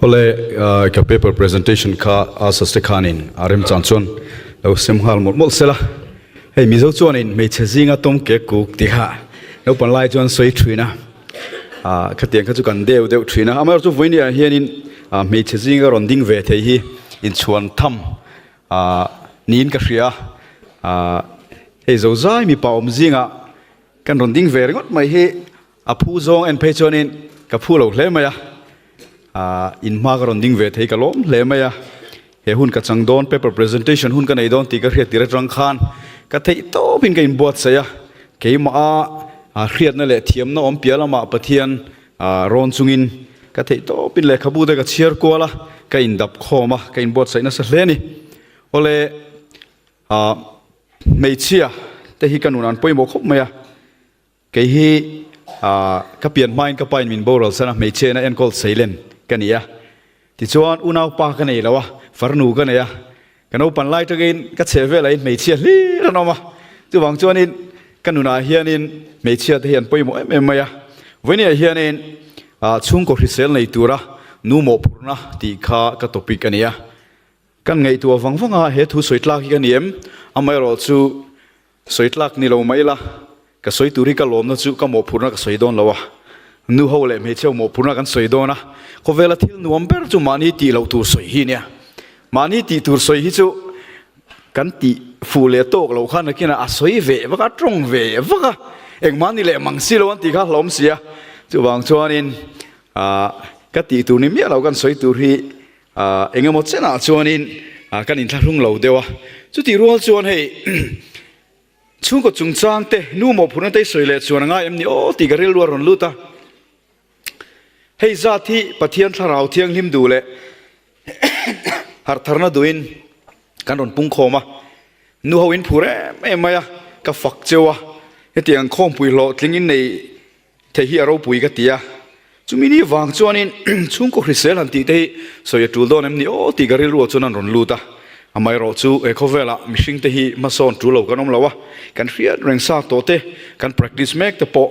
Awle ka paper presentation kha Asas te khanin a remchang chuan lo sem nghal mawlh mawlh sela. Hei Mizo chuanin hmeichhe zinga tawng ke kuk tih kha naupang lai chuan sawi thin a, ah khatiang kha chu kan deuh deuh thin a. Amaherawhchu vawinia hianin hmeichhe zinga rawn ding ve thei hi inchhuan tham ah niin ka hria a. Hei zozai mipa awm zingah kan rawn ding ve ringawt mai hi a phu zawng en phei chuanin ka phu lo hle mai a, ah inhma ka rawn ding ve thei ka lawm hle mai a, he hun ka chang dawn paper presentation hun ka nei dawn tih ka hriat tir atang khan ka theih tawpin ka inbuatsaih a, keimah a hriatna leh thiamna awm piah lamah Pathian rawn chungin ka theih tawpin lehkhabu te ka chhiar kual a, ka indap khawm a, ka inbuatsaih nasa hle a ni. Awle. Ah, hmeichhia te hi ka nun an pawimawh khawp mai a, kei hi ah ka pian hmain ka pain min boral san a, hmeichhia in a enkawl seilen ka ni a, tichuan unaupa ka nei lo a, farnu ka nei a, ka naupan lai tangin ka chheh velah in hmeichhia hlir an awm a, chuvang chuanin ka nunah hianin hmeichhia te hi an pawimawh em em mai a, vawinia hianin ah chhungkaw hrisel nei tura nu mawhphurhna tih kha ka topic a ni a. Kan ngaihtuah vang vang a, he thu sawi tlak hi ka ni em? Amaherawh chu sawi tlak ni lo mai ila, ka sawi tur hi ka lawmna chu ka mawhphurhna ka sawi dawn lo a, nu ho leh hmeichhe ho mawhphurhna kan sawi dawn a, khawvela thil nuam ber chu mahni tih loh tur sawi hi nia. Mahni tih tur sawi hi chu kan tih fuh leh tawk loh khan nakinah a sawi ve vak a, tawng ve vak a, engmah ni leh mang si lo an tih kha hlawm si a, chuvang chuanin ka tih tur ni miah lo kan sawi tur hi Ahh eng emaw chenah chuanin kan inthlahrung lo deuh a, chutih rual chuan hei chhungkaw chungchang te nu mawhphurhna te i sawi leh chuan a ngai em ni aw tih ka rilru a rawn lut a. Hei zat hi Pathian thlarau thianghlim duh leh harhtharna duhin kan rawn pungkhawm a, nu ho in phur em em mai a, ka fak cheu a, hetiang khawmpui hlawhtling in nei Thei hi a ropui ka ti a, chumi ni vang chuanin chhungkaw hrisel han tih te hi sawi a tul dawn em ni aw tih ka rilruah chuan an rawn lut a. Amaherawh chu he khawvelah mihring te hi hmasawn tul lo kan awm lo a, kan hriat reng sa tawh te, kan practice mek te pawh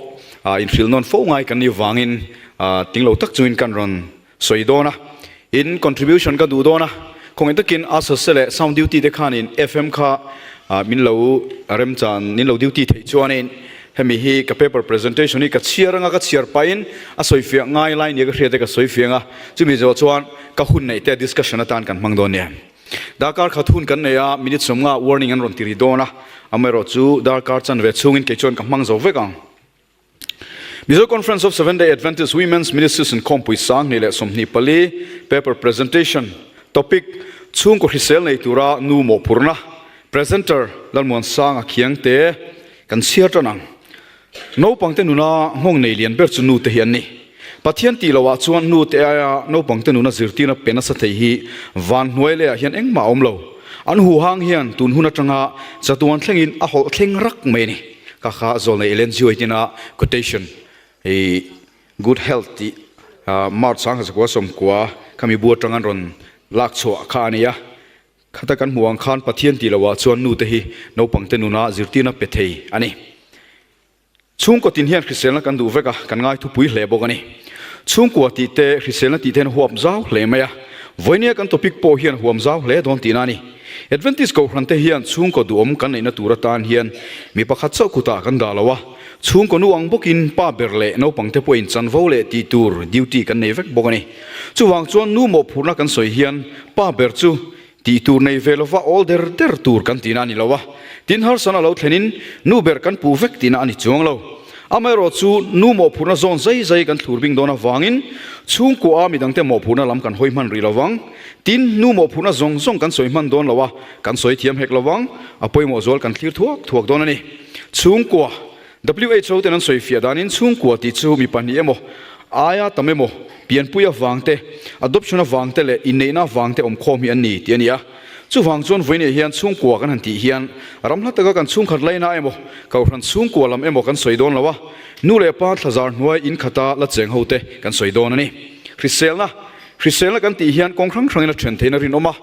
inhrilh nawn fo ngai kan nih vangin ting lo tak chungin kan rawn sawi dawn a. In contribution ka duh dawn a, khawngaih takin Asose leh sound duty te khanin FM kha min lo remchan min lo duty theih chuanin hemi hi ka paper presentation hi ka chhiar anga ka chhiar pahin a sawifiah ngai lai nia ka hriat e ka sawifiah anga chumi zawh chuan ka hun neih te discussion atan kan hmang dawn nia. Darkar khat hun kan nei a, minute sawmnga warning an rawn ti ri dawn a, amaherawh chu darkar chanve chhungin kei chuan ka hmang zo vek ang. Mizo Conference of Seventh-day Adventist Women's Ministries Inkhawmpui 2024 Paper Presentation Topic, Chhungkaw hrisel nei tura nu mawhphurhna Presenter, Lalmuansanga Khiangte Kan chhiar tan ang. Naupangte nuna nghawng nei lian ber chu nute hi an ni. Pathian tih loh ah chuan nute aia naupangte nuna zirtirna pe nasa thei hi van hnuai leh ah hian engmah a awm lo. An huhang hian tun hun atanga chatuan thlengin a hawlh thleng rak mai a ni. Ka kha zawlnei Ellen G. White ina quotation i Good Health tih March 1990 khami bu atang an rawn lak chhuah kha a ni a. Khata kan hmuh ang khan Pathian tih loh ah chuan nute hi naupangte nuna zirtirna pe thei a ni. Chhungkaw tin hian hriselna kan duh vek a, kan ngai thupui hle bawk a ni. Chhungkua tih te, hriselna tih te hian huam zau hle mai a. Vawinia kan topic pawh hian huam zau hle dawn tihna a ni. Adventist Kohhran te hian chhungkaw duhawm kan neihna tur atan hian mi pakhat chauh kutah kan dah lo a, chhungkaw nu ang bawkin pa ber leh naupang te pawhin chanvo leh tih tur duty kan nei vek bawk a ni. Chuvang chuan nu mawhphurhna kan sawi hian pa ber chu Tih tur nei ve lova awl der der tur kan tihna a ni lo a, tin harsana lo thlenin nu ber kan puh vek tihna a ni chuang lo. Amaherawh chu nu mawhphurhna zawn zai zai kan thlur bing dawn avangin chhungkua a midangte mawhphurhna lam kan hawi hman rih lovang. Tin, nu mawhphurhna zawng zawng kan sawi hman dawn lo a, kan sawi thiam hek lovang, a pawimawh zual kan thlir thuak thuak dawn a ni. Chhungkua. WHO ten an sawi fiah danin chhungkua tih chu mi pahnih emaw, aia tam emaw, pianpui avang te, adoption avang te leh inneihna avang te awmkhawm hi an ni tih a ni a. Chuvang chuan vawiinah hian chhungkua kan han tih hian ram hla taka kan chhungkhat laina emaw, kohhran chhungkua lam emaw kan sawi dawn lo a, nu leh pa thlazar hnuai in khata la cheng ho te kan sawi dawn a ni. Hriselna, Hriselna kan tih hian kawng hrang hrangin a then theihna rinawm a,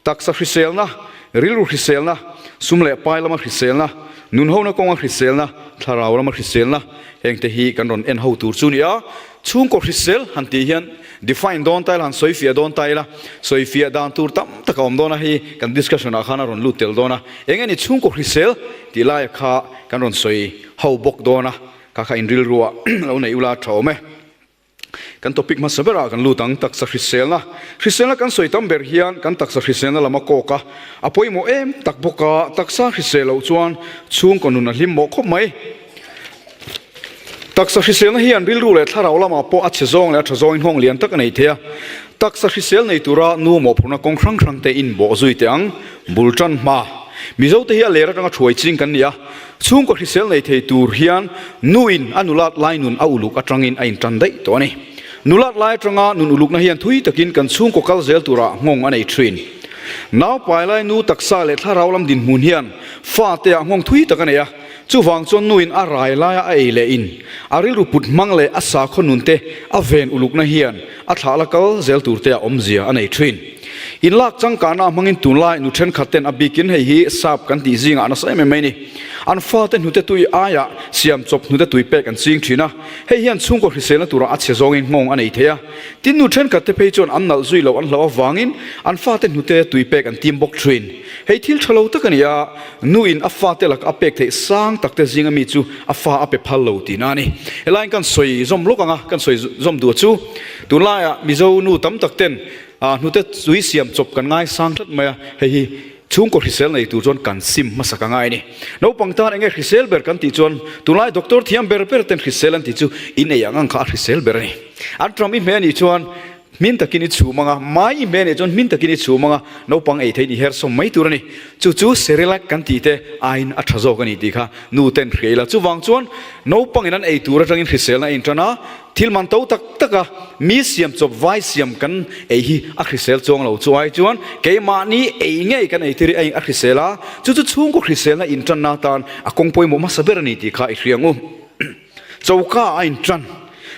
taksa hriselna, rilru hriselna, sum leh pai lama hriselna, Nunhona kawnga hriselna, thlarau lama hriselna, hengte hi kan rawn en ho tur chu ni a, chhungkaw hrisel han tih hian Define dawn ta ila, han sawi fiah dawn ta ila, sawi fiah dan tur tam tak a awm dawn a, hei kan discussion ah khan a rawn lut tel dawn a, eng nge ni chhungkaw hrisel tih laia kha kan rawn sawi ho bawk dawn a, kha kha inrilruah lo neih ula tha awm e. Kan topic hmasa berah kan lut ang, taksa hriselna. Hriselna kan sawi tam ber hian kan taksa hriselna lam a kawk a, a pawimawh em tak bawk a, taksa hrisel loh chuan chhungkaw nun a hlim mawh khawp mai. Taksa hriselna hian rilru leh thlarau lamah pawh a chhe zawng leh a tha zawngin nghawng lian tak a nei thei a. Taksa hrisel nei tura nu mawhphurhna kawng hrang hrang te inbawh zui teh ang, bul tan hma. Mizote hi a ler atanga thuai ching kan ni a. Chhungkaw hrisel nei thei tur hian nuin a nulat lai nun a uluk atangin a intan daih tawh a ni. Nulat lai atanga nun ulukna hian thui takin kan chhungkaw kal zel turah nghawng a nei thin. Naupai lai nu taksa leh thlarau lam dinhmun hian fate-ah nghawng thui tak a nei a, chuvang chuan nuin a rai laia a ei leh in a rilru put hmang leh a sakhaw nunte a ven ulukna hian a thlah la kal zel turte-ah awmzia a nei thin. Inlak changkahna hmangin tunlai nu thenkhat ten a bikin hei hi sap kan tih zingah nasa em em mai ni. An fate hnute tui aiah siam chawp hnute tui pek an ching thin a, hei hian chhungkaw hriselna turah a chhe zawngin nghawng a nei thei a. Tin nu thenkhat te phei chuan an nalh zui loh an hlauh avangin an fate hnute tui pek an tim bawk thin. Hei thil tha lo tak a ni a, nu in a fate laka a pek theih sang tak te zinga mi chu a fa a pe phal lo tihna a ni. Helaiin kan sawi zawm lawk ang a, kan sawi zawm duh chu tunlaiah Mizo nu tam tak ten A hnute tui siam chawp kan ngaisang tlat mai a, hei hi chhungkaw hrisel nei tur chuan kan sim hmasa ka ngai a ni. Naupang tan enge hrisel ber kan tih chuan tunlai doctor thiam ber ber ten hrisel an tih chu in ei ang ang kha a hrisel ber a ni. An ṭam i hmeh a nih chuan hmin takin i chhum ang a, mai i hmeh a nih chuan hmin takin i chhum ang a, naupang ei theihin i her sawm mai tur a ni. Chu chu Cerelac kan tih te aiin a ṭha zawk a ni tih kha nu ten hria ila. Chuvang chuan naupangin an ei tur aṭangin hriselna a inṭan a, Thil man to tak tak a, mi siam chawp vai siam kan ei hi a hrisel chuang lo. Chu ai chuan keimahni ei ngei kan ei tir hi a hrisel a, chu chu chhungkaw hriselna intanna atan a kawng pawimawh hmasa ber a ni tih kha i hria ang u. Choka a intan.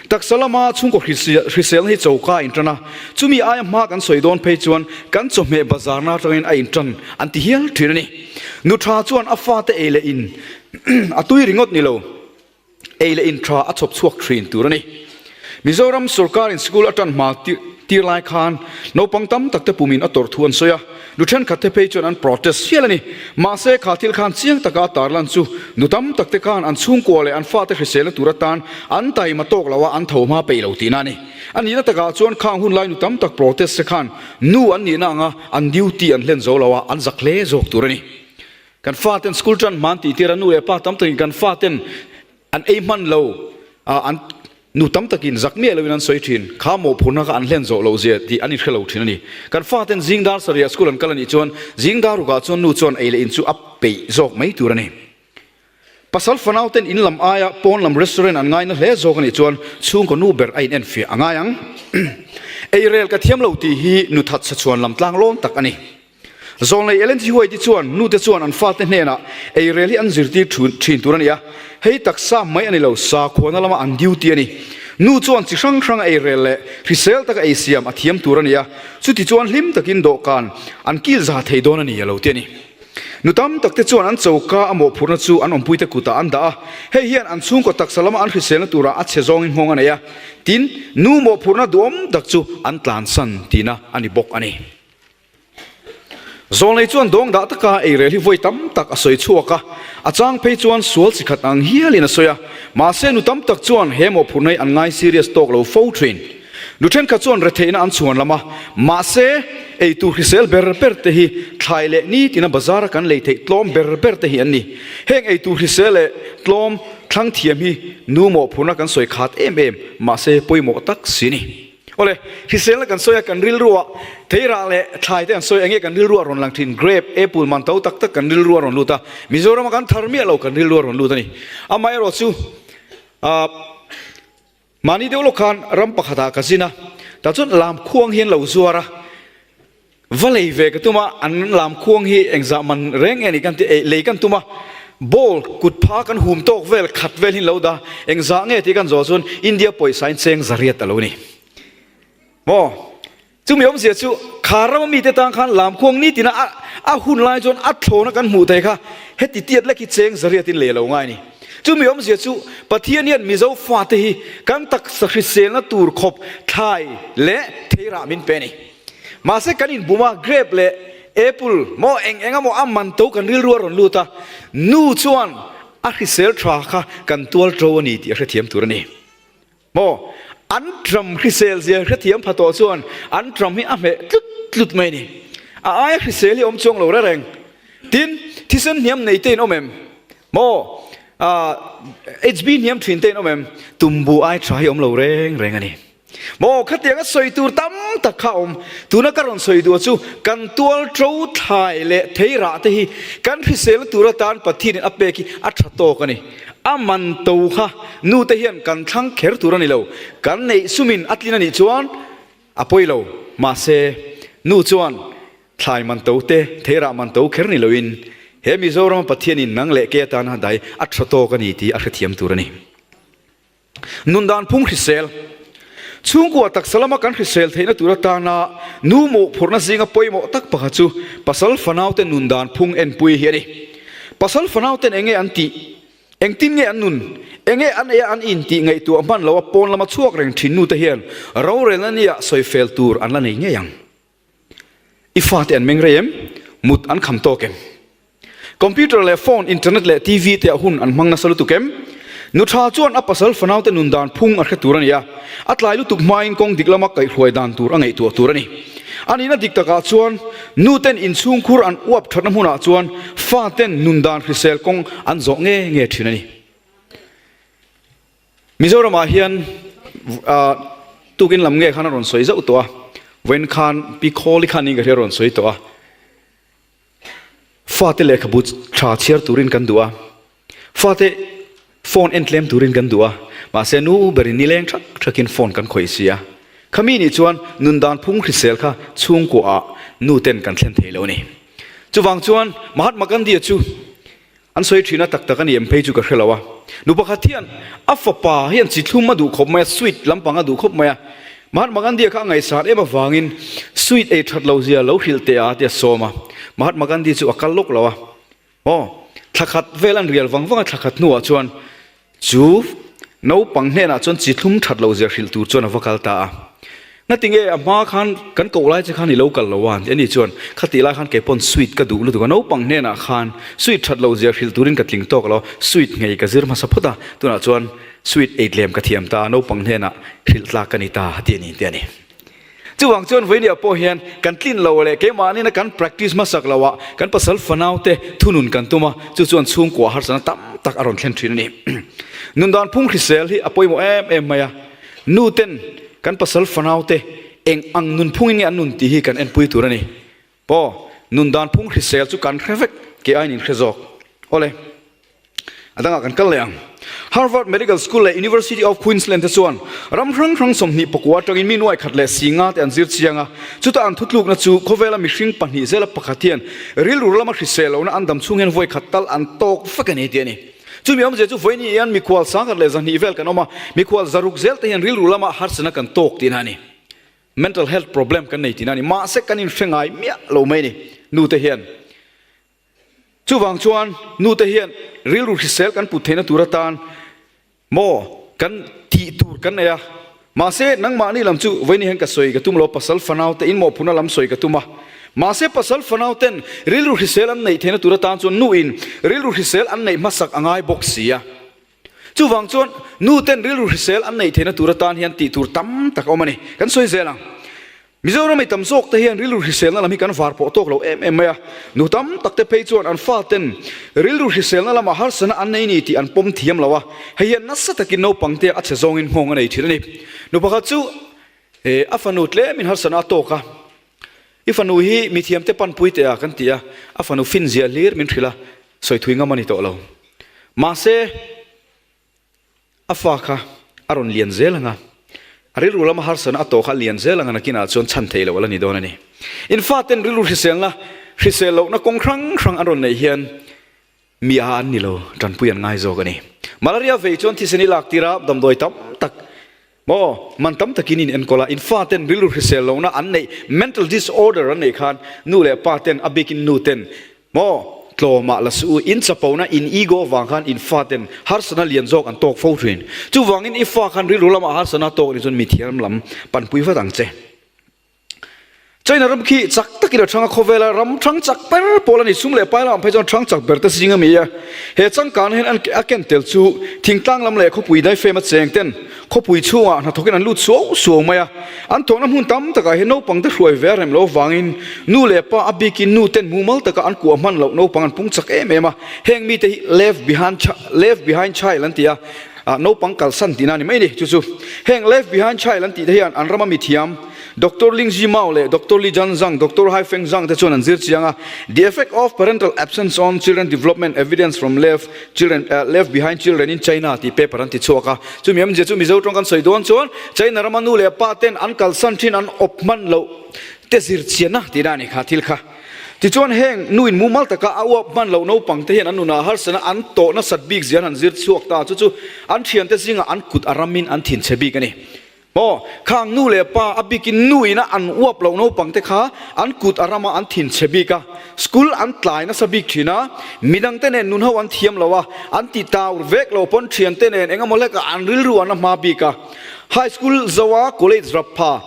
Taksa lama chhungkaw hriselna hi choka a intan a, chumi aia hma kan sawi dawn phei chuan kan chawhmeh bazarna atangin a intan an ti hial thin a ni. Nu tha chuan a fate ei leh in a tui ringawt ni lo. Ei leh in tha a chhawp chhuak thin tur a ni. Mizoram sorkarin sikul a tan hma tir lai khan naupang tam tak te pumin a tawrh thu an sawi a, nu thenkhat te phei chuan an protest hial a ni. Mahse kha thil khan chiang taka a tarlan chu nu tam tak te khan an chhungkua leh an fate hriselna tur atan an taima tawk lo a, an tho hma peih lo tihna a ni. A nihna takah chuan khang hun lai nu tam tak protest te khan nu an nihna anga an duty an hlen zo lo a, an zak hle zawk tur a ni. Kan faten school tan hman tih tir a, nu leh pa tam takin kan faten an ei hman lo a, an nu tam takin zak miah loin an sawi thin. Kha mawhphurhna kha an hlen zawh loh zia tih an inhre lo thin a ni. Kan faten zing dar sarih ah school an kal a nih chuan zing dar rukah chuan nu chuan ei leh in chu a peih zawk mai tur a ni. Pasal fanau ten in lam aia pawn lam restaurant an ngaina hle zawk a nih chuan chhungkaw nu ber a in enfiah a ngai ang. Ei rel ka thiam lo tih hi nu that chachhuan lam tlang lawn tak a ni. Zawlnei Ellen G. White-i chuan nute chuan an fate hnenah eirel hi an zirtir thin tur a ni a, hei taksa mai a ni lo, sakhuana lama an duty a ni. Nu chuan chi hrang hrang eirel leh hrisel taka ei siam a thiam tur a ni a, chuti chuan hlim takin dawhkan an kil za thei dawn a ni a lo ti a ni. Nu tam takte chuan an choka a mawhphurhna chu an awmpuite kutah an dah a, hei hian an chhungkaw taksa lama an hriselna turah a chhe zawngin nghawng a nei a, tin, nu mawhphurhna duhawm tak chu an tlansan tihna a ni bawk a ni. Zawlnei chuan dawng dah taka eirel hi vawi tam tak a sawi chhuak a, a chang phei chuan sual chi khat ang hialin a sawi a. Mahse nu tam tak chuan he mawhphurhna hi an ngai serious tawk lo fo thin. Nu thenkhat chuan retheihna an chhuan lam a, mahse eitur hrisel ber ber te hi thlai leh nitina bazar a kan lei theih tlawm ber ber te hi an ni. Heng eitur hrisel leh tlawm thlang thiam hi nu mawhphurhna kan sawi khat em em, mahse pawimawh tak si ni. Awle, hriselna kan sawi a, kan rilruah theirah leh thlai te an sawi, enge kan rilruah rawn lang thin, grape, apple man to tak tak kan rilruah rawn lut a, Mizorama kan thar miah lo kan rilruah rawn lut a ni. Amaherawh chu ah mahni deuh lawk khan ram pakhatah ka zin a, tah chuan lamkhuang hi an lo zuar a, Va lei ve ka tum a, an lam khuang hi engzah man reng nge ni kan ti, lei kan tum a, ball kut pha kan hum tawk vel khat vel hi lo dah, engzah nge tih kan zawh chuan India pawisa in cheng zariat a lo ni. Maw? Chumi awmzia chu kha rama mite tan khan lam khuang nitin a a hun lai chuan a thlawna kan hmuh thei kha heti tiat lek hi cheng zariat in lei a lo ngai a ni. Chumi awmzia chu Pathian hian Mizo fate hi kan taksa hriselna tur khawp thlai leh theirah min pe a ni. Mahse kan inbum a, grape leh apple maw eng eng emaw a man to kan rilru a rawn lut a, nu chuan a hrisel tha kha kan tual to a ni tih a hrethiam tur a ni. Maw? An tram hrisel zia hrethiam pha tawh chuan an tram hi a hmeh tlut tlut mai a ni. A aia hrisel hi a awm chuang lo reng reng. Tin, thisen hniam nei te in awm em? Maw? HB hniam thin te in awm em? Tumbu ai tha hi a awm lo reng reng a ni. Maw? Khatiang a sawi tur tam tak kha a awm. Tuna ka rawn sawi duh chu kan tual to thlai leh thei rah te hi kan hriselna tur atan Pathianin a pek hi a tha tawk a ni. A man to kha nu te hian kan thlang kher tur a ni lo. Kan neih sumin a tlin a nih chuan a pawi lo. Mahse, nu chuan thlai man to te, theirah man to kher ni loin he Mizorama Pathianin nang leh ke atana dai a tha tawk a ni tih a hrethiam tur a ni. Nun dan phung hrisel. Chhungkua taksa lama kan hrisel theihna tur atana nu mawhphurhna zinga pawimawh tak pakhat chu pasal fanaute nun dan phung enpui hi a ni. Pasal fanauten enge an tih? Engtin nge an nun? Enge an ei a an in tih ngaihtuah hman loa pawn lama chhuak reng thin nute hian rorelna nia sawifel tur an la nei ngei ang. I fate an meng rei em? Mut an kham tawk em? Computer leh phone, internet leh TV te ah hun an hmang nasa lutuk em? Nu tha chuan a pasal fanaute nun dan phung a hre tur a ni a, a tlai lutuk hmain kawng dik lama kaihhruai dan tur a ngaihtuah tur a ni. A nihna dik takah chuan nuten inchhungkhur an uap thatna hmunah chuan faten nun dan hrisel kawng an zawh nge nge thin a ni. Mizoramah hian tukin lam nge khan a rawn sawi zauh tawh a, vawiin khan Pi Khawli khan in ka hria a rawn sawi tawh a, fate lehkhabu tha chhiar turin kan duh a, fate phone en tlem turin kan duh a, mahse nu berin nileng thak thakin phone kan khawih si a, khami nih chuan nun dan phung hrisel kha chhungkuaah nu ten kan thlen thei lo a ni. Chuvang chuan Mahatma Gandhi-a chu An sawi thin a, tak tak a ni em phei chu ka hre lo a. Nu pakhat hian a fapa hian chi thlum a duh khawp mai a, sweet lampang a duh khawp mai a. Mahatma Gandhi-a kha a ngaihsan em avangin sweet ei that lo zia lo hrilh teh a ti a sawm a. Mahatma Gandhi chu a kal lawk lo a. Aw, thla khat vel an rial vang vang a, thla khat hnuah chuan Chu naupang hnenah chuan chi thlum that lo zia hrilh tur chuan a va kal ta a. Ngatinge a hma khan kan koh lai che khan i lo kal lo a? Ani chuan, Khatih lai khan kei pawn sweet ka duh lutuk a, naupang hnenah khan sweet that lo zia hrilh turin ka tling tawk lo, sweet nghei ka zir hmasa phawt a, tunah chuan sweet ei tlem ka thiam ta a, naupang hnenah hrilh tlak ka ni ta a ti a ni, ti a ni. Chuvang chuan vawinia pawh hian kan tlin lo leh keimahniina kan practice hmasak loh ah kan pasal fanau te thunun kan tum a, chu chuan chhungkua harsatna tam tak a rawn thlen thin a ni. Nundan phung hrisel hi a pawimawh em em mai a, nu ten kan pasal fanau te eng ang nunphungin nge an nun tih hi kan enpui tur a ni. Paw, nundan phung hrisel chu kan hre vek, ke aiin in hre zawk. Awle, a dangah kan kal leh ang. Harvard Medical School leh University of Queensland te chuan ram hrang hrang 20 pakua atangin mi nuai khat leh si nga te an zir chiang a, chuta an thutlukna chu khawvela mihring pahnih zela pakhat hian rilru lama hrisel lohna an dam chhung hian vawi khat tal an tawk vek a ni tih a ni. Chumi awmzia chu vawiin hian mikhual 1012 vel kan awm a, mikhual zaruk zel te hian rilru lama harsatna kan tawk tihna a ni. Mental health problem kan nei tihna a ni. Mahse kan inhre ngai miah lo mai a ni nute hian. Chuvang chuan nute hian rilru hrisel kan put theihna tur atan maw kan tih tur kan nei a. Mahse nangmahni lam chu vawiin hian ka sawi ka tum lo, pasal fanau te inmawhphurhna lam sawi ka tum a. Mahse pasal fanau ten rilru hrisel an neih theihna tur atan chuan nuin rilru hrisel an neih hmasak a ngai bawk si a. Chuvang chuan nu ten rilru hrisel an neih theihna tur atan hian tih tur tam tak a awm a ni. Kan sawi zel ang. Mizoram ei tam zawk te hian rilru hriselna lam hi kan var pawh tawk lo em em mai a. Nu tam tak te phei chuan an fa ten rilru hriselna lamah harsatna an nei ni tih an pawm thiam lo a. Hei hian nasa takin naupang te a chhe zawngin nghawng a nei thin a ni. Nu pakhat chu a fanu tlemin harsatna a tawk a. I fanu hi mithiam te panpui teh a kan ti a, a fanu fin ziah hlir min hrilh a, sawi thui ngam a ni tawh lo. Mahse, a fa kha a rawn lian zel ang a, a rilru lama harsatna a tawh kha a lian zel ang a, nakinah chuan chhan theih loh a la ni dawn a ni. In faten rilru hriselna, hrisel lohna kawng hrang hrang an rawn neih hian mi a an ni lo, tanpui an ngai zawk a ni. Malaria vei chuan thisen i lak tir a, damdawi tam tak maw, man tam takin in enkawl a, in faten rilru hrisel lohna an neih, mental disorder an neih khan nu leh pa ten, a bikin nu ten maw. tlawmah la suh u. In chapona, in ego vang khan in faten harsatna lian zawk an tawk fo thin. Chuvangin i fa khan rilru lamah harsatna a tawk nih chuan mithiam lam panpui vat ang che. China ram khi chak takin a thang a, khawvela ram thang chak ber pawl a ni. Sum leh pai lamah phei chuan thang chak ber te zing a mi a. He changkan hian an a ken tel chu thingtlang lam leh khawpui daifem a cheng ten khawpui chhungah hnathawkin an lut suau suau mai a. An thawhna hmun tam takah hian naupang te hruai ve a rem lo avangin nu leh pa a bikin nu ten mumal taka an kuah hman loh naupang an pung chak em em a. Heng mite hi left behind left behind child an ti a. Naupang kalsan tihna a ni mai a ni. Chu chu heng left behind child an tih te hian an rama mithiam Doctor Ling Zi Mao leh Doctor Li Jan Zhang, Doctor Hai Feng Zhang te chuan an zir chiang a, The effect of parental absence on children development, evidence from left children left behind children in China tih paper an ti chhuak a. Chumi awmzia chu Mizo tawng kan sawi dawn chuan China rama nu leh pa ten an kalsan thin an awp hman loh te zir chianna tihna a ni kha thil kha. Tichuan heng nu in mumal taka a uap hman loh naupang te hian an nunah harsatna an tawh nasat bik zia an han zir chhuak ta chu chu an thiante zingah an kut a ramin an thinchhe bik a ni. Aw, khang nu leh pa a bikin nu ina an uap loh naupang te kha an kut a rama an thinchhe bik a, school an tlai nasa bik thin a, midang te nen nun ho an thiam lo a, an ti taur vek lo pawn thian te nen engemaw hlekah an rilru an a hma bik a. High school zoa college rap pha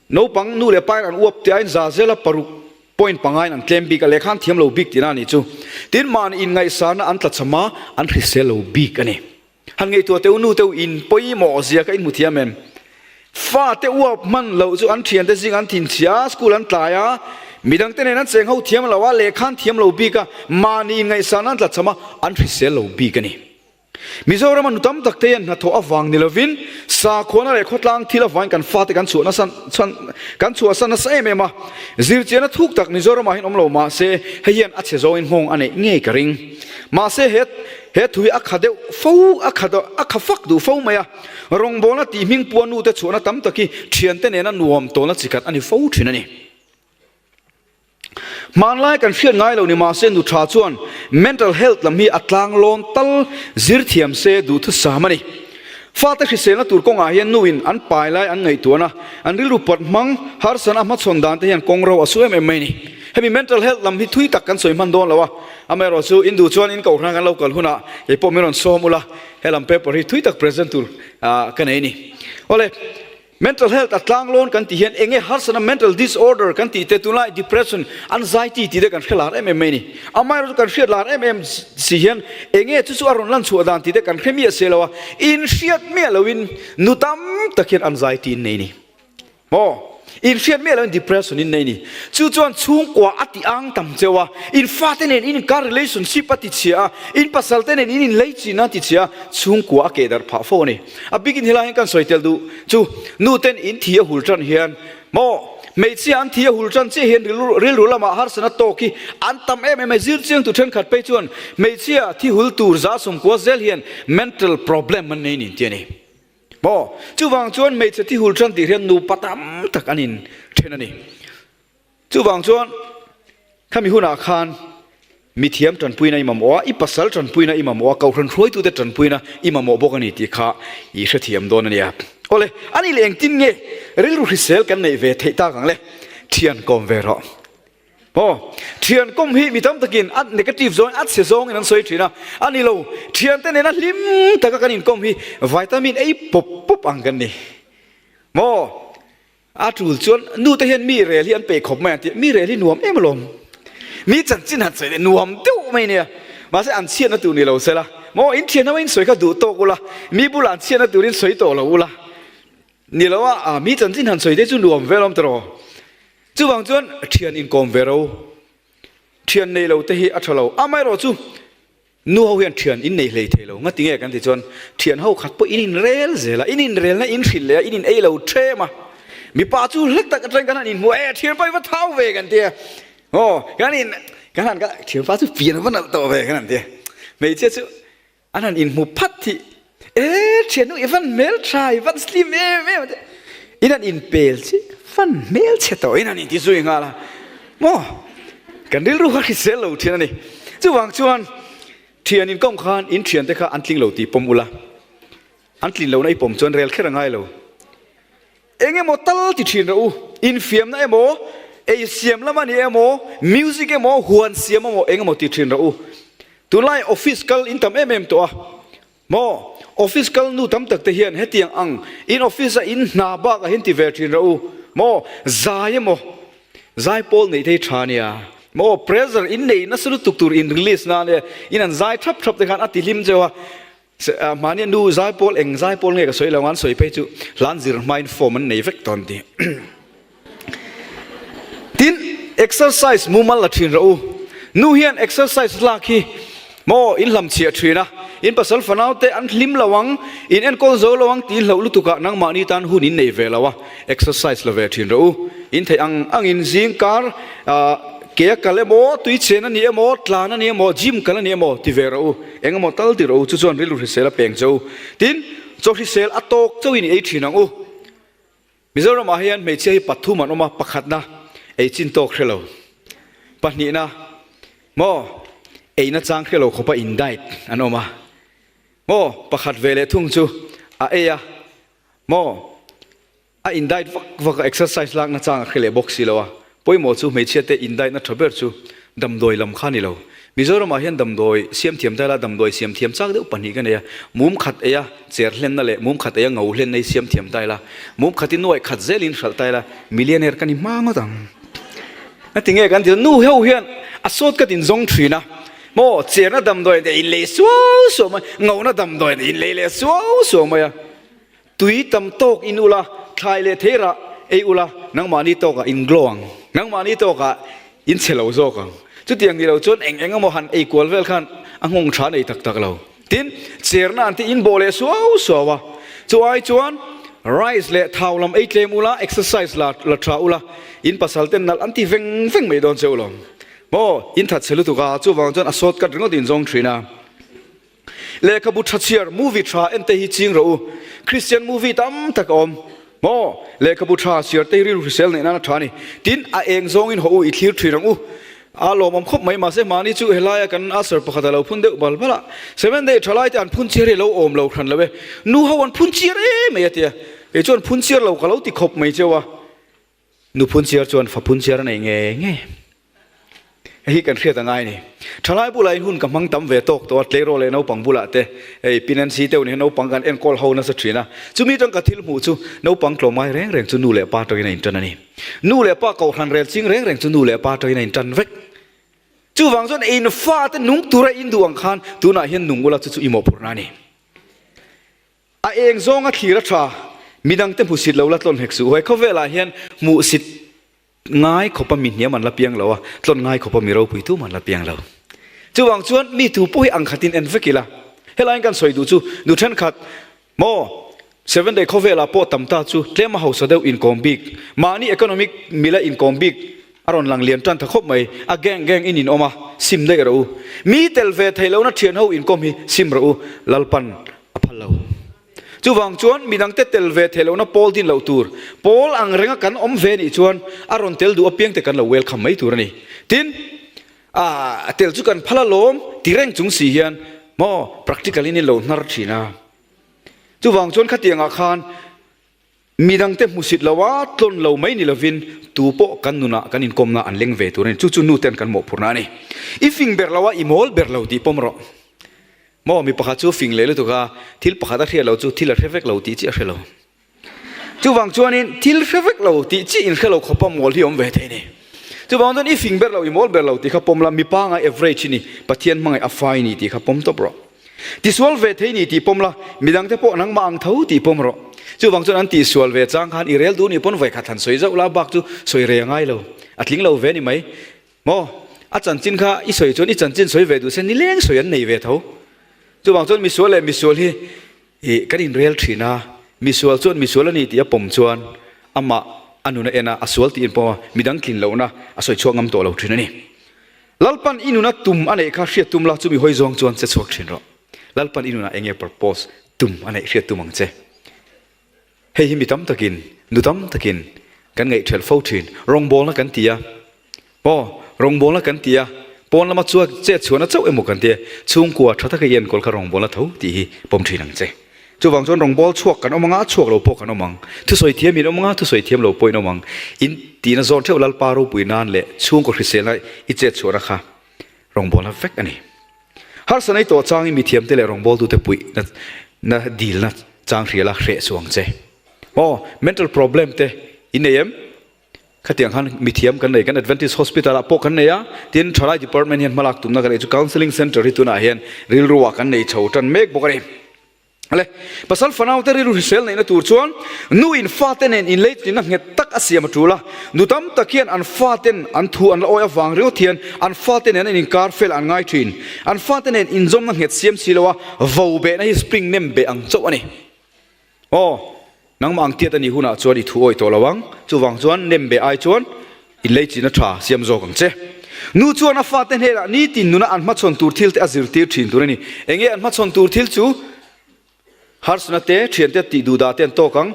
naupang nu leh pa in an uap te aiin za zela paruk point pangain an tlem bik a, lehkha an thiam lo bik tihna a nih chu. Tin, mahni inngaihsana an tlachham a, an hrisel lo bik a ni. Han ngaihtuah teu nu teu in pawimawh zia ka inhmu thiam em? Fate uap hman loh chu an thiante zing an thinchhia a, school an tlai a, midangte nen an cheng ho thiam lo a, lehkha an thiam lo bik a, mahni inngaihsan an tlachham a, an hrisel lo bik a ni. Mizorama nu tam tak te hian hnathawh avang ni lovin sakhuana leh khawtlang thil avangin kan fate kan chhuah nasa kan chhuahsan nasa em em a, zirchiahna thuk tak Mizoramah hian awm lo mahse hei hian a chhe zawngin nghawng a neih ngei ka ring. Mahse he He thu hi a kha deuh fo, a kha a kha fak duh fo mai a. Rawngbawlna tih hming pua nute chhuahna tam tak hi thiante nena nuam tawlna chi khat a ni fo thin a ni. Hmanlai kan hriat ngai lo ni mahse nu tha chuan mental health lam hi a tlang lawn tal zir thiam se duhthusam a ni. Fate hriselna tur kawngah hian nuin an pai lai an ngaihtuahna, an rilru pat hmang, harsana hmachhawn dan te hian kawng ro a su em em mai a ni. Hemi mental health lam hi thui tak kan sawi hman dawn lo a, amaherawh chu in duh chuan in kohhran kan lo kal hunah kei pawh min rawn sawm ula, helam paper hi thui tak present tur ka nei a ni. Awle, mental health a tlang lawn kan tih hian eng nge harsatna mental disorder kan tih te tunlai depression, anxiety tih te kan hre lar em em mai a ni. Amaherawh chu kan hriat lar em em si hian eng nge chu chu a rawn lan chhuah dan tih te kan hre miah se lo a, in hriat miah loin nu tam tak hian anxiety in nei a ni. Maw? In hriat miah loin depression in nei ni. Chu chuan chhungkua a ti ang tam cheu a, in fate nen in inkar relationship a ti chhia a, in pasal te nen in inlei chin a ti chhia a, chhungkua a keh darh phah fo a ni. A bikin helai hian kan sawi tel duh chu nu ten in thi a hul tan hian maw hmeichhia an thi a hul tan chiah hian rilru lamah harsatna tawk hi an tam em em a, zir chiang tu thenkhat phei chuan hmeichhia thi hul tur za sawmkua zel hian mental problem an nei nin ti a ni. Maw? Chuvang chuan hmeichhe thi hul tan tih hian nupa tam tak an in then a ni. Chuvang chuan khami hunah khan mithiam tanpuina i mamawh a, i pasal tanpuina i mamawh a, kohhran hruaitute tanpuina i mamawh bawk a ni tih kha i hrethiam dawn a nia. Awle, a nih leh engtin nge rilru hrisel kan neih ve theih tak ang le? Thian kawm ve rawh. Aw, thian kawm hi mi tam takin a negative zawngin a chhe zawngin an sawi thin a, a ni lo, thiante nena hlim taka kan inkawm hi vitamin ei pawp pawp ang kan ni. Maw? A tul chuan nu te hian mi rel hi an peih khawp mai ang tih, mi rel hi nuam em alawm. Mi chanchin han sawi leh nuam deuh mai nia. Mahse an chhiatna tur ni lo sela. Maw, in thian ho in sawi kha duh tawk ula, mi bulah an chhiatna turin sawi tawh lo ula. Ni lo a, mi chanchin han sawi te chu nuam ve alawm tawh. Chuvang chuan thian inkawm ve ro, thian nei lo te hi a tha lo. Amaherawh chu nu ho hian thian in nei hlei thei lo. Ngati nge kan ti chuan thian ho khat pawh in inrel zel a, in inrelna in hrilh leh a, in in ei lo them a. Mipa chu hlek tak atang kan han inhmu a, e thian pa i va thau ve kan ti a. Aw, kan in kan han thian pa chu pian va nalh tawh ve kan han ti a. Hmeichhia chu An han inhmu phat hi, E thiannu i van hmel tha, i van slim em em a ti. In han inpel chi, van hmel chhe tawh in han inti zui nghal a. Maw? Kan rilru kha hrisel lo thin a ni. Chuvang chuan thian inkawm khan in thiante kha an tling lo tih pawm ula. An tlin lohna i pawm chuan rel kher a ngai lo. Eng emaw tal ti thin rawh u, infiamna emaw. Ei siam lam a ni emaw, music emaw, huan siam emaw eng emaw ti thin rawh u. Tunlai office kal in tam em em tawh a maw? Office kal nu tam tak te hian hetiang ang in office a in hna bak ah hian ti ve thin rawh u maw? Zai emaw, zai pawl neih te hi tha nia maw? Pressure in nei nasa lutuk tur in release nan e in an zai thap thap te khan a ti hlim cheu a. Mahni nu zai pawl eng zai pawl nge ka sawi lo ang an sawi phei chu hlan zir hmain form an nei vek tawn ti. Tin, exercise mumal la thin rawh u. Nu hian exercise lak hi maw in hlam chhiah thin a, in pasal fanau te an hlim lo ang, in enkawl zo lo ang tih hlauh lutuk ah nangmahni tan hun in nei ve lo a, exercise la ve thin rawh u. In theih ang angin zing kar ke a kal emaw, tui chen a ni emaw, tlan a ni emaw, gym kal a ni emaw ti ve rawh u. Eng emaw tal ti rawh u, chu chuan rilru hrisel a peng che u. Tin, chaw hrisel a tawk chauhin i ei thin ang u. Mizoramah hian hmeichhia hi pathum an awm a, pakhatna ei chin tawk hre lo, pahnihna maw eina chang hre lo khawpa in diet an awm a, maw pakhat ve leh thung chu a ei a, maw A in diet vak vak a, exercise lakna chang a hre leh bawk si lo a, pawimawh chu hmeichhia te in diet na tha ber chu damdawi lam kha ni lo. Mizoram ah hian damdawi siam thiam ta ila damdawi siam thiam chak deuh pahnih ka nei a, mum khat ei a cher hlenna leh mum khat ei a ngo hlenna hi siam thiam ta ila, mum khat i nuaih khat zel in hralh ta ila millionaire ka ni hma ngawt ang. A ti nge kan ti nu ho hian a sawt ka tin zawng thin a, maw cherna damdawi te in lei suau suau mai, ngona damdawi te in lei leh suau suau mai a. Tui tam tawk in ula, thlai leh thei rah ei ula, nangmahni tawkah in glow ang, nangmahni tawkah in chhe lo zawk ang. Chutiang ni lo chuan eng eng emaw han ei kual vel khan a nghawng tha nei tak tak lo. Tin, cherna an tih in bawh leh suau suau a. Chu ai chuan rice leh thau lam ei tlem ula, exercise la la tha ula, in pasal ten nalh an ti veng veng mai dawn che u lo. Maw, in that chhe lutuk a, chuvang chuan a shortcut ringawt in zawng thin a. Lehkhabu tha chhiar, movie tha en te hi ching rawh u. Christian movie tam tak a awm. Maw? Lehkhabu tha chhiar te hi rilru hrisel neih nan a tha a ni. Tin, a eng zawngin haw u, i thlir thin ang u. A lawmawm khawp mai, mahse mahni chu helaia kan usher pakhat a lo phun deuh bal bal a. Seven day thalai te an phun chiar hi a lo awm lo hran lo e. Nu ho an phun chiar em mai a tia. Kei chuan phun chiar lo ka lo ti khawp mai cheu a. Nu phunchiar chuan fa phunchiar a nei ngei ngei. Hei hi kan hriat a ngai a ni. Thalai bulah in hun ka hmang tam ve tawk tawh a, tleirawl leh naupang bulah te, hei Pi Nancy te uni hian naupang kan enkawl ho nasa thin a. Chumi atang ka thil hmuh chu naupang tlawmngai reng reng chu nu leh pa atangin a intan a ni. Nu leh pa kohhran rel ching reng reng chu nu leh pa atangin a intan vek. Chuvang chuan in fate nung tura in duh ang khan tunah hian nung ula chu chu i mawhphurhna a ni. A eng zawng a thlir a tha, midangte hmusit lo la tlawn hek suh. He khawvelah hian hmuhsit ngai khawpa mi hniam an la piang lo a, tlawn ngai khawpa mi ropui tum an la piang lo. Chuvang chuan mi tu pawh hi ang khatin en vek ila. Helaiin kan sawi duh chu nu thenkhat maw Seven Day khawvelah pawh tam ta chu tlem a hausa deuh inkawm bik, mahni economic mila inkawm bik A rawn lang lian tan ta khawp mai, a gang gang in in awm a, sim daih rawh u. Mi tel ve theih lohna thian ho inkawm hi sim rawh u, Lalpan a phal lo. Chuvang chuan midangte tel ve theih lohna pawl din loh tur, pawl ang renga kan awm ve nih chuan a rawn tel duh apiang te kan lo welcome mai tur a ni. Tin, a tel chu kan phal alawm ti reng chung si hian maw practical in in lo hnar thin a. Chuvang chuan khatiangah khan Midangte hmusit lo a, tlawn lo mai ni lovin tu pawh kan nunah kan inkawmna an leng ve tur a ni. Chu chu nu ten kan mawhphurhna a ni. I fing ber lo a, i mawl ber lo tih pawm rawh. Maw, mi pakhat chu fing leh lutuk a, thil pakhat a hriat lo chu thil a hre vek lo tih chiah a hre lo. Chuvang chuanin thil hre vek lo tih chiah inhre lo khawpa mawl hi a awm ve thei a ni. Chuvang chuan i fing ber lo, i mawl ber lo tih kha pawm la, mi pangai average i ni, Pathian hmangaih a fai ni tih kha pawm tawp rawh. Tisual ve thei ni tih pawm la, midangte pawh nangmah ang tho tih pawm rawh. Chuvang chuan an tihsual ve chang khan i rel duh nih pawn vawikhat han sawi zauh la, bak chu sawi rei a ngai lo. A tling lo ve ni mai. Maw? A chanchin kha i sawi chuan i chanchin sawi ve duh se nileng sawi an nei ve tho. Chuvang chuan misual leh misual hi i kan inrel thin a, misual chuan misual a ni tih a pawm chuan amah a nun a en a, a sual tih in pawm a, midang tlin lohna a sawi chhuak ngam tawh lo thin a ni. Lalpan i nuna tum a neih kha hriat tum la, chumi hawi zawng chuan che chhuak thin rawh. Lalpan i nunah enge purpose, tum a neih hriat tum ang che. Hei hi mi tam takin, nu tam takin kan ngaihthelh fo thin. Rawngbawlna kan ti a, aw, rawngbawlna kan ti a, pawn lama chuan chet chhuahna chauh emaw kan ti a, chhungkua tha taka i enkawl kha rawngbawlna tho tih hi pawm thin ang che. Chuvang chuan rawngbâwl chhuak kan awm ang a, chhuak lo pawh kan awm ang. Thusawi thiam in awm ang a, thusawi thiam lo pawh in awm ang. In tihna zawn theuh Lalpa ropui nan leh chhungkaw hriselna i chet chhuahna kha rawngbâwlna vek a ni. Harsa nei tawh changin mithiamte leh rawngbâwltute puihna na dilna chang hrial a hreh chu ang che. Aw, mental problem te in nei em? Khatiang khan mithiam kan nei, kan Adventist Hospital ah pawh kan nei a, tin Thalai Department hian hmalak tumna kan nei chu Counselling Centre hi tunah hian rilru ah kan nei chho tan mek bawk a ni. Ale, pasal fanau te rilru hrisel neihna tur chuan nu in fate nen inleitlinna nghet tak a siam a tul a, nu tam tak hian an faten an thu an la awi avang ringawt hian an fate nen an inkar fel an ngai thin. An fate nen inzawmna nghet siam si lo a, vo behna hi spring nem beh ang chauh a ni. Aw, nangmah ang tiat a nih hunah chuan i thu awih tawh lo ang. Chuvang chuan nem beh ai chuan inleichina tha siam zawk ang che. Nu chuan a fate hnenah nitin nuna an hmachhawn tur thil te a zirtir thin tur a ni. Enge an hmachhawn tur thil chu? Harsana te, thiante tih duh dah te an tawk ang.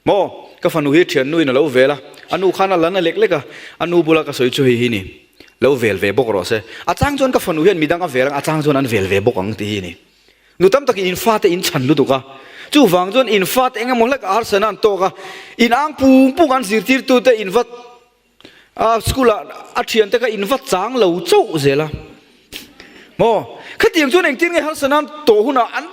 Maw, ka fanu hi thiannu in a lo vel a, a nu khan a la na lek lek a, a nu bula ka sawi chu hei hi ni. Lo vel ve bawk rawh se. A chang chuan ka fanu hian midang a vel ang, a chang chuan an vel ve bawk ang tih hi ni. Nu tam takin in fate in chhan lutuk a, chuvang chuan in fate eng emaw hlek a harsana an tawk a, in ang pung pung an zirtirtute in va a school ah a thiante kha in va chang lo chauh zel a. Maw? Khatiang chuan engtin nge harsana an tawh hunah an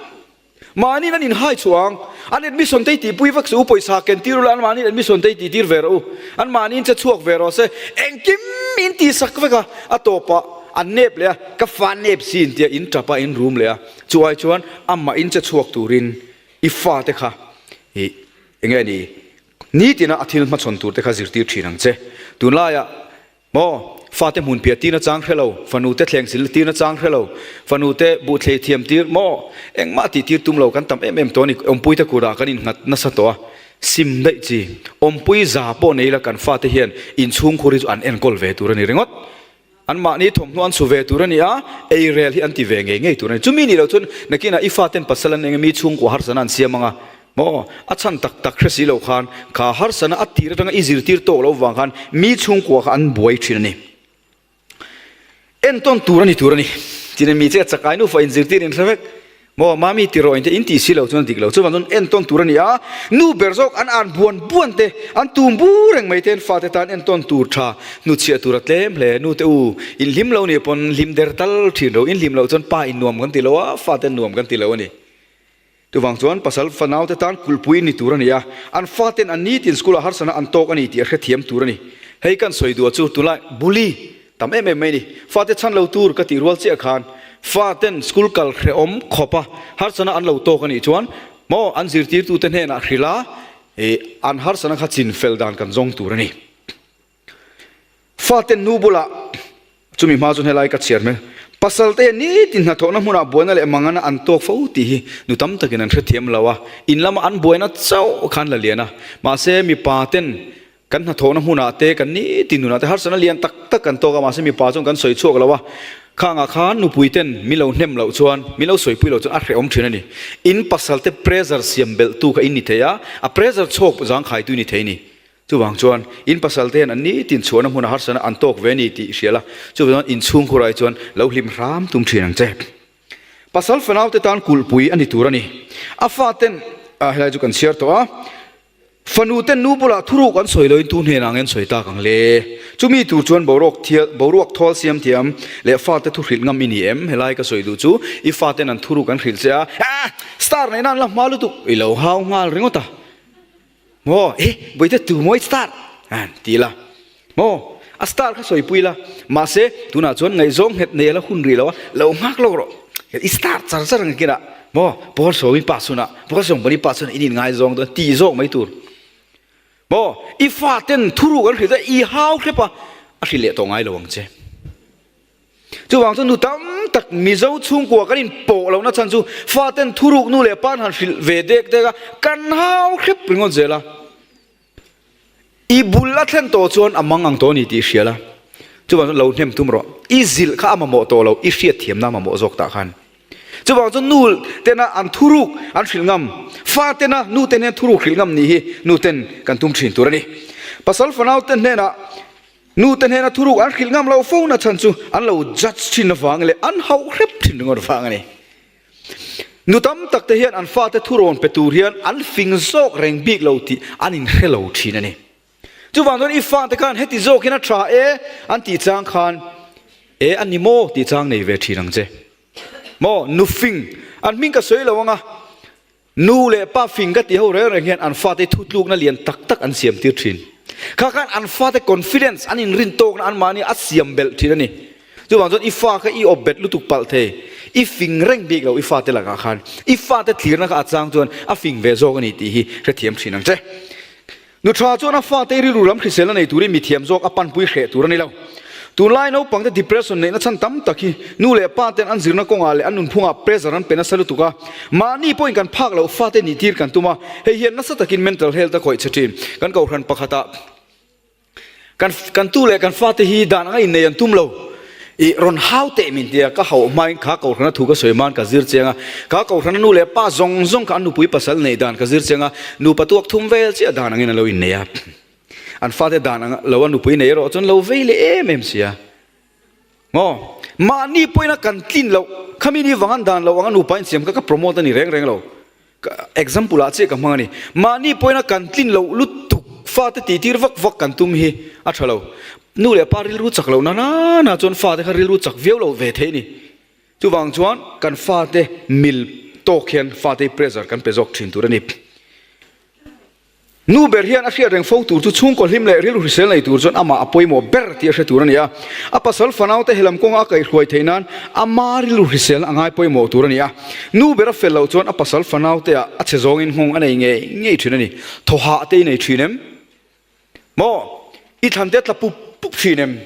mahniin an inhai chhuah ang? An admission te i tihpui vek suh u, pawisa ken tir ula an mahniin admission te i tihtir ve rawh u, an mahniin che chhuak ve rawh se, engkim in tihsak vek a, a tawpah an nep leh a, ka fa nep si in tia in tap a in rum leh a, chu ai chuan amah in che chhuak turin i fate kha i enge ni nitina a thil hmachhawn tur te kha zirtir thin ang che. Tunlaiah maw fate hmun piah tirna chang hre lo, fanu te thleng sil tirna chang hre lo, fanu te buh thlei thiam tir maw engmah tih tir tum lo kan tam em em tawh a ni, awmpui te kurah kan innghat nasa tawh a, sim daih chi awmpui za pawh nei ila kan fate hian inchhungkhur hi chu an enkawl ve tur a ni ringawt. Anmahni thawmhnaw an su ve tur a ni a, ei rel hi an ti ve ngei ngei tur a ni. Chumi nih loh chuan nakinah i faten pasal an eng a mi chhungkua harsana an siam ang a, maw? A chhan tak tak hre si lo khan kha harsana a tir atanga i zirtir tawk loh vang khan mi chhungkua kha an buai thin a ni. Entawn tur a ni tur a ni. Tin mi che chakai nufa inzirtir in hre vek. Maw mami ti rawh inte in tih si lo chuan a dik lo. Chuvang chuan entawn tur a ni a, nu ber zawk an an buan buan te, an tum bur reng mai te an fate tan entawn tur tha hnuchhiah tur a tlem hle. Nu te u, in hlim lo nih pawn hlim der tal thin ro, in hlim loh chuan pa in nuam kan ti lo a, fate an nuam kan ti lo a ni. Chuvang chuan pasal fanau te tan kulhpui ni tur a ni a, an faten an nitin school ah harsana an tawk a ni tih a hrethiam tur a ni. Hei kan sawi duah chu tunlai bully Tam em em mai ni. Fate chhan lo tur ka tih rual chiah khan faten school kal hrehawm khawp a harsana an lo tawk a nih chuan maw an zirtirtute hnenah hrilh a ih an harsana kha chin fel dan kan zawng tur a ni. Faten nu bulah chumi hma chuan helai ka chhiar hmel. Pasal te hian nitin hnathawhna hmunah buaina leh mangana an tawk fo tih hi nu tam takin an hrethiam lo a, in lama an buaina chauh khan la lian a. Mahse mipa ten Kan hnathawhna hmunah te, kan nitin nunah te harsatna lian tak tak kan tawk a, mahse mipa chuan kan sawi chhuak lo a, khangah khan nupui ten min lo hnem loh chuan, min lo sawipui loh chuan a hrehawm thin a ni. In pasal te pressure siam belh tu kha in ni thei a, a pressure chhawk zangkhai tu i ni thei a ni. Chuvang chuan in pasal te hian an nitin chhuahna hmunah harsatna an tawk ve a ni tih hria la, chuvang chuan in chhungkhur ai chuan lo hlim hram tum thin ang che. Pasal fanau te tan kulhpui a ni tur a ni. A faten, helai chu kan chhiar tawh a. Fanu ten nu bulah thuruk an sawi loin tu hnenah nge an sawi tak ang le? Chumi tur chuan boruak thial, boruak thawl siam thiam leh fate thu hrilh ngam i ni em? Helai ka sawi duh chu i faten an thuruk an hrilh che a, Ah! Star neihna an la hma lutuk! I lo hau nghal ringawt a. Maw? Eh! Bawihte tu maw i star? An ti la. Maw? A star kha sawipui la. Mahse, tunah chuan ngaihzawng nghet nei a la hun rih lo a, lo nghak lawk rawh. I star char char ang kinah, maw, Paul sawmin pa chhunah, Paul sawm pali pa chhunah in inngaizawng dawn tih zawk mai tur. Maw? I faten thuruk an hrilh a, i hau hrep a, a hrilh leh tawh ngai lo ang che. Chuvang chuan nu tam tak Mizo chhungkua kan inpawh lohna chhan chu faten thuruk nu leh pa an han hrilh ve dek dek a, kan hau hrep ringawt zel a. I bul a thlen tawh chuan a mang ang tawh a ni tih i hria la, chuvang chuan lo hnem tum rawh. I zilh kha a mamawh tawh lo, i hriatthiamna a mamawh zawk tah khan. Chuvang chuan nu tena an thuruk an hrilh ngam, fa tena nu te hnena thuruk hrilh ngam nih hi nu ten kan tum thin tur a ni. Pasal fanau te hnenah nu te hnena thuruk an hrilh ngam loh fo na chhan chu an lo judge thin avang leh an hauh hrep thin ringawt vang a ni. Nu tam tak te hian an fate thurawn pe tur hian an fing zawk reng bik lo tih an inhre lo thin a ni. Chuvang chuan i fate khan heti zawkin a tha e an tih chang khan e a ni maw tih chang nei ve thin ang che. Maw nu fing an hming ka sawi lo ang a, nu leh pa fing ka tih ho reng reng hian an fate thutlukna lian tak tak an siam tir thin. Kha khan an fate confidence an inrin tawkna anmahni a siam belh thin a ni. Chuvang chuan i fa kha i awp bet lutuk palh thei, i fing reng bik lo i fate lakah khan. I fate thlirna kha a chang chuan a fing ve zawk a ni tih hi hrethiam thin ang che. Nu tha chuan a fate rilru lam hriselna nei turin mithiam zawk a panpui hreh tur a ni lo. Tunlai naupangte depression neihna chhan tam tak hi nu leh pa ten an zirna kawngah leh an nunphungah pressure an pe nasa lutuk a, mahni pawhin kan phak loh fate nih tir kan tum a, hei hian nasa takin mental health a khawih che thin. Kan kohhran pakhatah. Kan kan tu leh kan fate hi dan anga innei an tum lo. I rawn hau teh min tia ka hauh hmain kha kohhrana thu ka sawi hmain ka zir chiang a. Kha kohhrana nu leh pa zawng zawng kha an nupui pasal neih dan ka zir chiang a. Nupa tuak thum vel chiah dan angin an lo innei a. An fate dan anga lo a nupui nei erawh chuan lo vei leh em em sia. Maw? Mahni pawhin a kan tlin loh khami ni vang an dan loh anga nupa insiam kha ka promote a ni reng reng lo. Example ah chiah ka hmang a ni. Mahni pawhin a kan tlin loh lutuk fate tih tir vak vak kan tum hi a tha lo. Nu leh pa rilru chak loh na na na chuan fate kha rilru chak viau lo ve thei a ni. Chuvang chuan kan fate mil tawk hian fate hi pressure kan pe zawk thin tur a ni. Nu ber hian a hriat reng fo tur chu chhungkaw hlim leh rilru hrisel nei tur chuan amah a pawimawh ber tih a hre tur a ni a. A pasal fanaute helam kawnga a kaihhruai theih nan ama rilru hriselna a ngai pawimawh tur a ni a. Nu ber a fel loh chuan a pasal fanaute ah a chhe zawngin nghawng a nei ngei ngei thin a ni. Thawhah te i nei thin em? Maw? I thlan te a tla pup pup thin em?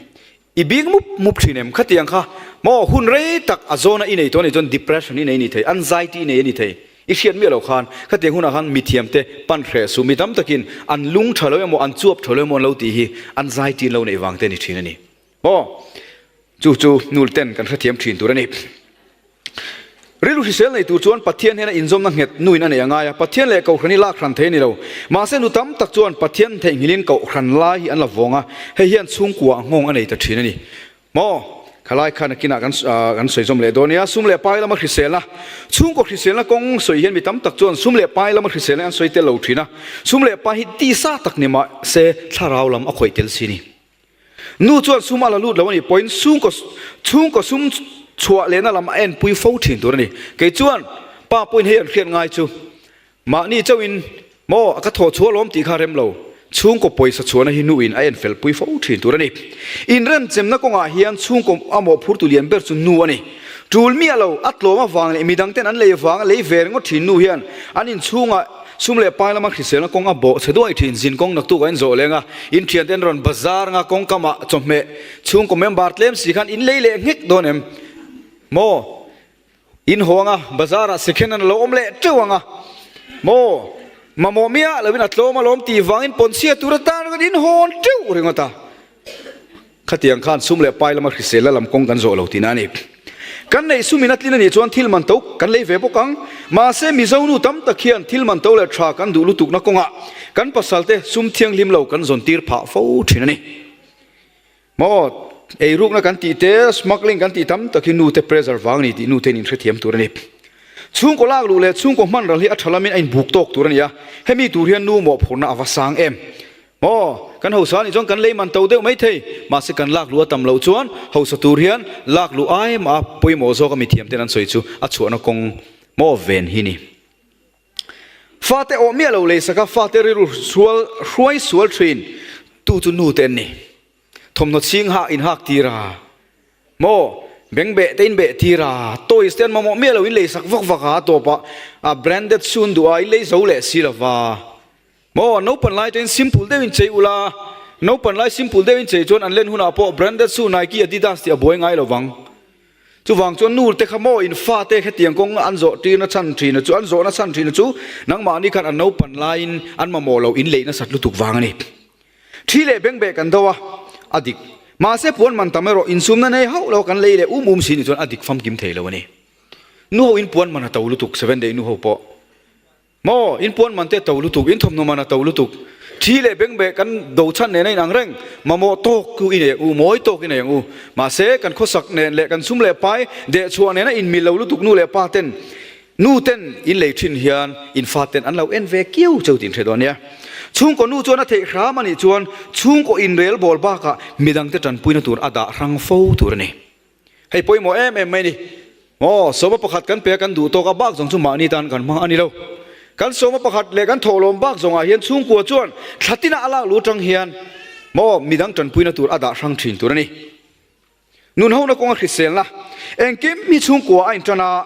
I bik mup mup thin em? Khatiang kha maw hun rei tak a zawna i nei tawh a nih chuan depression i nei a ni thei, anxiety i nei a ni thei. I hriat miah loh khan khatiang hunah khan mithiamte pan hreh suh, mi tam takin an lung tha lo emaw an chuap tha lo emaw an lo tih hi anxiety an lo neih vang te a ni thin a ni. Maw? Chu chu nul ten kan hrethiam thin tur a ni. Rilru hrisel nei tur chuan Pathian hian a inzawmna nghet nuin a nei a ngai a, Pathian leh Kohhran hi lak hran thei a ni lo. Mahse nu tam tak chuan Pathian theihnghilhin Kohhran lai hi an la vawng a, hei hian chhungkua a nghawng a nei ta thin a ni. Maw? Khalai khan nakinah kan kan sawi zawm leh dawn nia. Sum leh pai lama hriselna, Chhungkaw hriselna kawng sawi hian mi tam tak chuan sum leh pai lama hriselna an sawi tel lo thin a, sum leh pai hi tisa tak ni mah se thlarau lam a khawih tel si a ni. Nu chuan sum a la lut lo a nih pawhin chhungkaw chhungkaw sum chhuah lehna lam a enpui fo thin tur a ni. Kei chuan pa pawhin hei an hriat ngai chu mahni chauhin maw a ka thawh chhuah alawm tih kha rem lo. Chhungkaw pawisa chhuahna hi nuin a enfel pui fo thin tur a ni. Inremchemna kawngah hian chhungkaw a mawhphurtu lian ber chu nu a ni. Tul miah lo a tlawm avang leh midangten an lei avanga lei ve ringawt thin nu hian an inchhungah Sum leh pai lama hriselna kawng a bawh chhe duai thin, zin kawng naktuk a inzawh leng a, in thiante an rawn bazar anga kawng kamah chawhmeh chhungkaw member tlem si khan in lei leh nghek dawn em? Maw? In haw anga bazar ah second an lo awm leh teuh anga maw? Mamawh miah loin a tlawm alawm tih vangin pawnchhia tur atan ringawt in hawn teuh ringawt a. Khatiang khan sum leh pai lama hriselna lam kawng kan zawh lo tihna a ni. Kan neih sum in a tlin a nih chuan thil man to kan lei ve bawk ang. Mahse Mizo nu tam tak hian thil man to leh tha kan duh lutukna kawngah kan pasal te sum thianghlim lo kan zawn tir phah fo thin a ni. Maw eirukna kan tih te, smuggling kan tih tam tak hi nu te pressure vang a ni tih nu te in inhrethiam tur a ni. Chhungkaw lak luh leh chhungkaw hman ral hi a tha lamin a inbuk tawk tur a ni a, hemi tur hian nu mawhphurhna a va sang em. Aw, kan hausa anih chuan kan lei man to deuh mai thei, mahse kan lak luh a tam loh chuan hausa tur hian lak luh ai mah a pawimawh zawk a mithiam ten an sawi chu a chhuahna kawng maw ven hi ni. Fate awh miah lo lei saka fate rilru sual hruai sual thin tu chu nu te an ni. Thawmhnaw chhing hak in hak tir a, maw bengbeh te in beh tir a, toys te an mamawh miah lo in lei sak vak vak a, a tawpah a branded sun duh a in lei zo leh si lova. Maw, naupan lai chuan simple deuhin chei ula, naupan lai simple deuhin chei chuan an len hunah pawh branded shoe Nike, Adidas tih a buai ngai lo vang. Chuvang chuan nu te kha maw in fate hetiang kawng an zawh tirna chhan thina chu an zawhna chhan thina chu nangmahni khan an naupan laiin an mamawh lo in leih nasat lutuk vang a ni. Thi leh bengbeh kan do a, a dik. Mahse puan man tam erawh insumna nei hauh lo kan lei leh um um si ni chuan a dik famkim thei lo a ni. Nu ho in puan man a to lutuk seven day nu ho pawh. Maw, in puan man te a to lutuk, in thawmhnaw man a to lutuk. Thi leh bengbeh kan do chhan nen a inang reng, mamawh tawk chu i nei ang u, mawi tawk i nei ang u. Mahse, kan khawsak nen leh kan sum leh pai dehchhuah nena inmil lo lutuk nu leh pa ten. Nu ten in lei thin hian in fa ten an lo en ve kiau cheu tih in hre dawn nia. Chhungkaw nu chuan a theih hram a nih chuan chhungkaw inrel bawl bakah midangte tanpuina tur a dah hrang fo tur a ni. Hei pawimawh em em mai a ni. Aw, sawma pakhat kan pe a kan duh tawk a bak zawng chu mahni tan kan hmang a ni lo. Kan sawma pakhat leh kan thawhlawm bak zawngah hian chhungkua chuan thla tina a lak lu tang hian maw midang tanpuina tur a dah hrang thin tur a ni. Nunhona kawnga hriselna engkim hi chhungkua a intan a,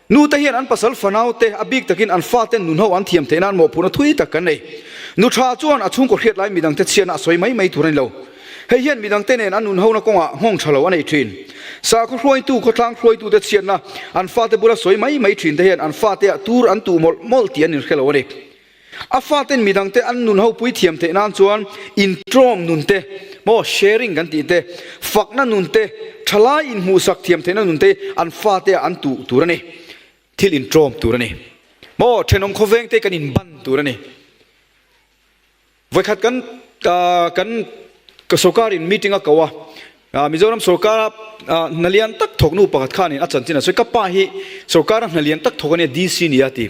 nute hian an pasal fanaute a bik takin an faten nunho an thiam theih nan mawhphurhna thui tak kan nei. Nu tha chuan a chhungkaw hriat lai midangte chhiatna a sawi mai mai tur a ni lo. Hei hian midangte nen an nunhona kawngah nghawng tha lo a nei thin. Sakhaw hruaitu, khawtlang hruaitute chhiatna an fate bula sawi mai mai thin te hian an fateah tur an tuh mawlh mawlh tih an inhre lo a ni. A faten midangte an nun ho pui thiam theih nan chuan intrawm nun te, maw sharing kan tih te, fakna nun te, thalai inhmuhsak thiam theihna nun te an fateah an tuh tur a ni. Thil intrawm tur a ni. Maw thenawm khawveng te kan inban tur a ni. Vawikhat kan kan sorkarin meeting a ko a, Mizoram sorkara hna lian tak thawk nu pakhat khanin a chanchin a sawi, ka pa hi sorkara hna lian tak thawk a nia, DC nia a ti.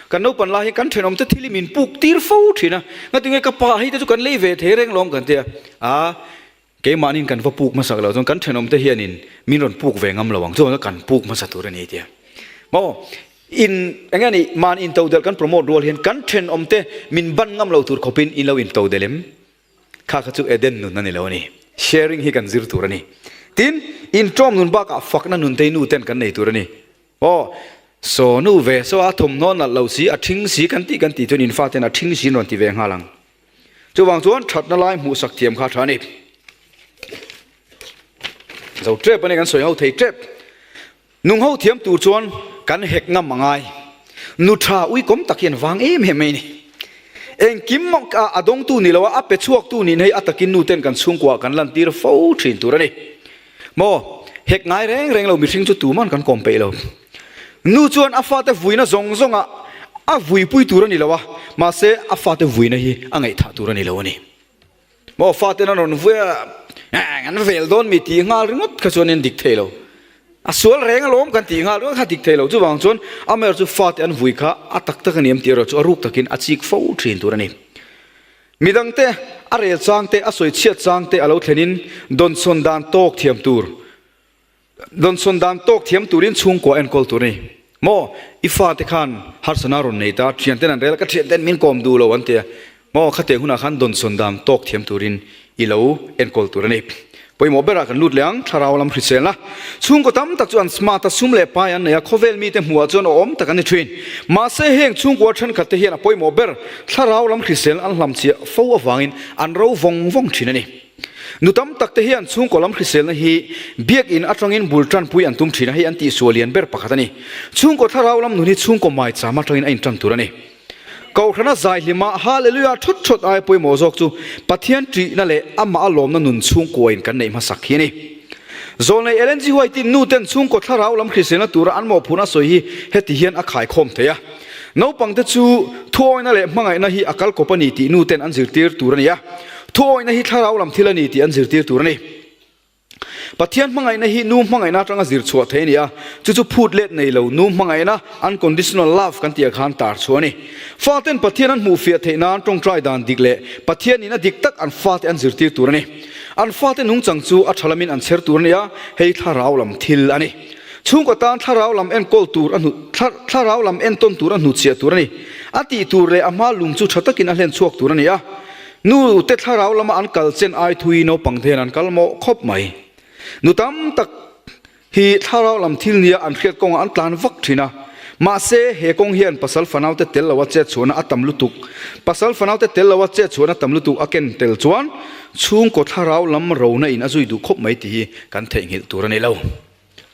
Kan naupan lai hi kan thenawm te thil hi min puk tir fo thin a, ngatinge ka pa hi te chu kan lei ve thei reng lawm kan ti a, a keimahnin kan va puk hmasak loh chuan kan thenawm te hianin min rawn puk ve ngam lo ang, chuan kan puk hmasa tur a ni tia. Maw in eng nge ni mahni intodelh kan promote rual hian kan thenawm te min ban ngam lo tur khawpin in lo intodelh em? Kha kha chu Eden nun a ni lo a ni. Sharing hi kan zir tur a ni. Tin, intawm nun bakah fakna nun te nu ten kan nei tur a ni. Aw, saw nu ve saw a thawmhnaw nalh lo si, a thing si kan tih kan tih chuan in faten a thing si an rawn ti ve nghal ang. Chuvang chuan thatna lai hmuhsak thiam kha a tha a ni. Zo tep a ni kan sawi ho thei tep. Nung ho thiam tur chuan kan hek ngam a ngai. Nu tha uikawm tak hian vang em em mai a ni. Engkim a dawngtu ni lo a, a pe chhuaktu nih hei a takin nu ten kan chhungkuaah kan lantir fo thin tur a ni. Maw, hek ngai reng reng lo mihring chu tuman kan kawm peih lo. Nu chuan a fate vuina zawng zawngah a vuipui tur a ni lo a, mahse a fate vuina hi a ngaihthah tur a ni lo a ni. Maw faten an rawn vui a, an vel dawn mi tih nghal ringawt kha chuan in dik thei lo. A sual reng alawm kan tih nghal ringawt kha dik thei lo. Chuvang chuan amaherawh chu fate an vui kha a tak tak a ni em tih erawh chu a ruk takin a chik fo thin tur a ni. Midangte a rel chang te, a sawi chhiat chang te a lo thlenin dawnsawn dan tawk thiam tur. Dawnsawn dan tawk thiam turin chhungkua enkawl tur a ni. Maw, i fate khan harsana rawn nei ta, thianten an rel a, ka thianten min kawm duh lo an ti a. Maw, khatiang hunah khan dawnsawn dan tawk thiam turin i lo enkawl tur a ni. Pawimawh berah kan lut leh ang, thlarau lam hriselna. Chhungkaw tam tak chu an smart a, sum leh pai an nei a, khawvel mite hmuhah chuan awm tak an ni thin. Mahse, heng chhungkua thenkhat te hian a pawimawh ber, thlarau lam hriselna an hlamchhiah fo avangin an ro vawng vawng thin a ni. Nu tam tak te hian chhungkaw lam hriselna hi biakinn atangin bul tanpui an tum thin a, hei an tihsual lian ber pakhat a ni. Chhungkaw thlarau lam nun hi chhungkaw maicham atangin a intan tur a ni. Kohhrana zaihlima Hallelujah thawt thawt aia pawimawh zawk chu Pathian ṭihna leh amah a lawmna nun chhungkuain kan neih hmasak hi a ni. Zawlnei Ellen G. White-in nu ten chhungkaw thlarau lam hriselna tura an mawhphurhna a sawi hi heti hian a khaikhawm thei a, Naupangte chu thuawina leh hmangaihna hi a kal kawp a ni tih nu ten an zirtir tur a ni a. Thuawina hi thlarau lam thil a ni tih an zirtir tur a ni. Pathian hmangaihna hi nu hmangaihna atanga zir chhuah thei a ni a, chu chu phut let nei lo nu hmangaihna, unconditional love, kan tih ah khan tar chhuah a ni. Faten Pathian an hmuh fiah theih nan tawngtai dan dik leh Pathian in a dik tak an fate an zirtir tur a ni. An fate nungchang chu a tha lamin an chher tur a ni a, hei thlarau lam thil a ni. Chhungkaw tan thlarau lam enkawl tur a hnu, thlarau lam entawn tur a hnuchhiah tur a ni. A tih tur leh a hma lung chu tha takin a hlen chhuak tur a ni a. Nu te thlarau lama an kal chen ai thui naupang te hian an kal mawh khawp mai. Nu tam tak hi thlarau lam thil nia an hriat kawngah an tlan vak thin a. Mahse, he kawng hian pasal fanaute tel loa chet chhuahna a tam lutuk. Pasal fanaute tel loa chet chhuahna tam lutuk a ken tel chuan chhungkaw thlarau lam rona in a zui duh khawp mai tih hi kan theihnghilh tur a ni lo.